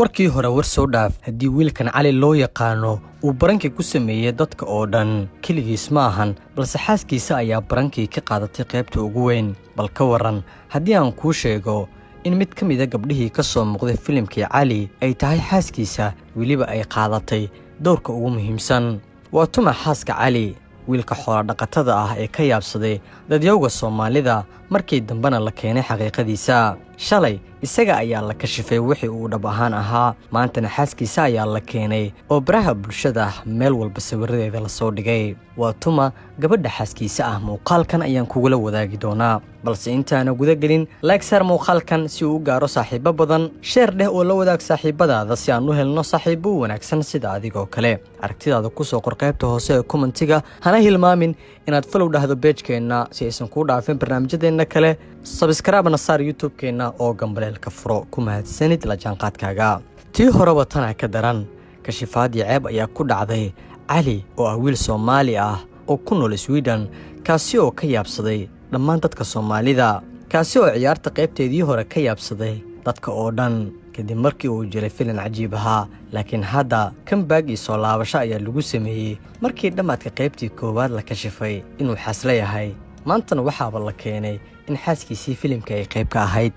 Warkii hore war soo dhaaf. Haddii wiilkan Cali loo yaqaano uu prank-kii ku sameeyey dadka oo dhan, keligiis ma ahan, balse xaaskiisa ayaa prank-kii ka qaadatay qaybta ugu weyn. Bal ka waran haddii aan kuu sheego in mid ka mida gabdhihii ka soo muuqday filimkii Cali ay tahay xaaskiisa, weliba ay qaadatay dowrka ugu muhiimsan? Waa tuma xaaska Cali, wiilka xoolodhaqatada ah ee ka yaabsaday dadyowga Soomaalida, markii dambena la keenay xaqiiqadiisa? Shalay isaga ayaa la kashifay wixii uu dhab ahaan ahaa, maantana xaaskiisa ayaa la keenay oo baraha bulshada meel walba sawiradeeda lasoo dhigay. Waa tuma gabadha xaaskiisa ah? Muuqaalkan ayaan kugula wadaagi doonaa, balse intaana guda gelin, like saar muuqaalkan si uu u gaaro saaxiibo badan, share dheh oo la wadaag saaxiibadaada, si aan u helno saaxiibo wanaagsan sida adigoo kale. Aragtidaada kusoo qor qaybta hoose ee comment-iga. Hana hilmaamin inaad follow dhahdo page-keenna si aysan kuu dhaafin barnaamijyadeenna kale. Subscribe-na saar YouTube-keenna oo gambaleelka furo. Ku mahadsanid la jaanqaadkaaga. Tii horeba tanaa ka daran. Kashifaadii ceeb ayaa ku dhacday Cali oo ah wiil Soomaali ah oo ku nool Sweden, kaasi oo ka yaabsaday dhammaan dadka Soomaalida, kaasi oo ciyaarta qaybteedii hore ka yaabsaday dadka oo dhan kadib markii uu jiray filin cajiib ahaa. Laakiin hadda comeback iyo soo laabasho ayaa lagu sameeyey markii dhammaadka qaybtii koowaad la kashifay inuu xaasle yahay. Maantana waxaaba la keenay in xaaskiisii filimka ay qayb ka ahayd.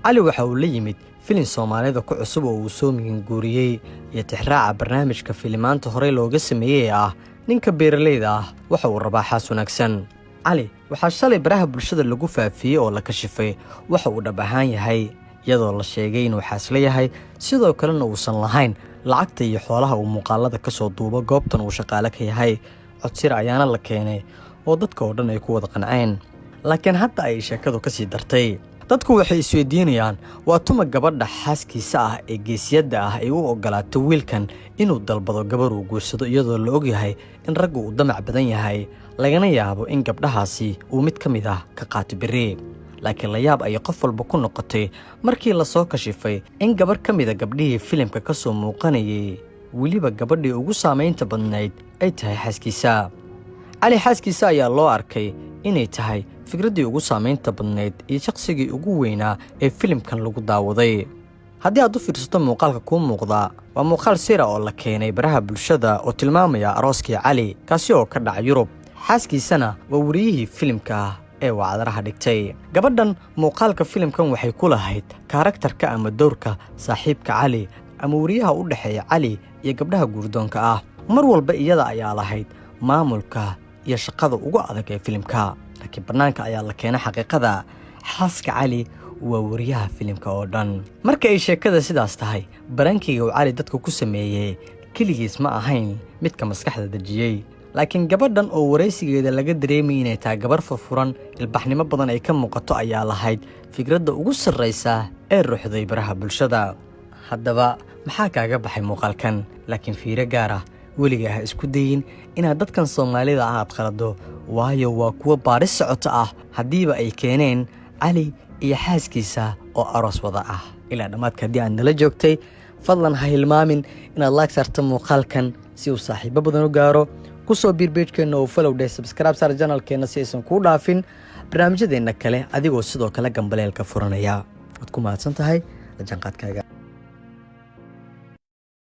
Cali waxa uu la yimid filin Soomaalida ku cusub oo uu soo miginguuriyey iyo tixraaca barnaamijka filimaanta horey looga sameeyey ee ah ninka beeralayda ah waxa uu rabaa xaas wanaagsan. Cali waxaa shalay baraha bulshada lagu faafiyey oo la kashifay waxa uu dhab ahaan yahay, iyadoo la sheegay inuu xaasle yahay, sidoo kalena uusan lahayn lacagta iyo xoolaha uu muuqaalada ka soo duubo goobtan uu shaqaale ka yahay. Codsir ayaana la keenay oo dadka oo dhan ay ku wada qanceen. Laakiin hadda ay sheekadu ka sii dartay. Dadku waxay isweydiinayaan, waa tuma gabadha xaaskiisa ah ee geesiyadda ah ay u ogolaato wiilkan inuu dalbado gabar uu guursado, iyadoo la ogyahay in raggu uu damac badan yahay, lagana yaabo in gabdhahaasi uu mid ka mid ah ka qaato berri? Laakiin la yaab ayay qof walba ku noqotay markii lasoo kashifay in gabarh ka mida gabdhihii filimka ka soo muuqanayay, weliba gabadhii ugu saamaynta badnayd, ay tahay xaaskiisa. Cali xaaskiisa ayaa loo arkay inay tahay fikraddii ugu saamaynta badnayd iyo shaqsigii ugu weynaa ee filimkan lagu daawaday. Haddii aad u fiirsato muuqaalka kuu muuqdaa, waa muuqaal sira oo la keenay baraha bulshada oo tilmaamaya arooskii Cali, kaasi oo ka dhaca Yurub. Xaaskiisana waa wariyihii filimka ee wacdaraha dhigtay. Gabadhan muuqaalka filimkan waxay ku lahayd character-ka ama dowrka saaxiibka Cali ama wariyaha u dhexeeya Cali iyo gabdhaha guurdoonka ah. Mar walba iyada ayaa lahayd maamulka iyo shaqada ugu adag ee filimka. Laakiin bannaanka ayaa la keenay xaqiiqada: xaaska Cali waa wariyaha filimka oo dhan. Marka ay sheekada sidaas tahay, prank-iga uu Cali dadka ku sameeyey keligiis ma ahayn midka maskaxda dejiyey, laakiin gabadhan oo waraysigeeda laga dareemayay inay tahay gabar furfuran, ilbaxnimo badan ay ka muuqato, ayaa lahayd fikradda ugu sarraysa ee ruxday baraha bulshada. Haddaba maxaa kaaga baxay muuqaalkan? Laakiin fiiro gaar ah, weliga ha isku dayin inaad dadkan Soomaalida ah aad qalado, waayo waa kuwo baadhis socoto ah haddiiba ay keeneen Cali iyo xaaskiisa oo aroos wada ah. Ilaa dhammaadka haddii aad nala joogtay, fadlan ha hilmaamin inaad like saarto muuqaalkan si uu saaxiibo badan u gaaro. Ku soo biir page-keenna oo follow dheh, subscribe saar channel-keenna si aysan kuu dhaafin barnaamijyadeenna kale, adigoo sidoo kale gambaleelka furanaya. Waad ku mahadsan tahay la jaanqaadkaaga.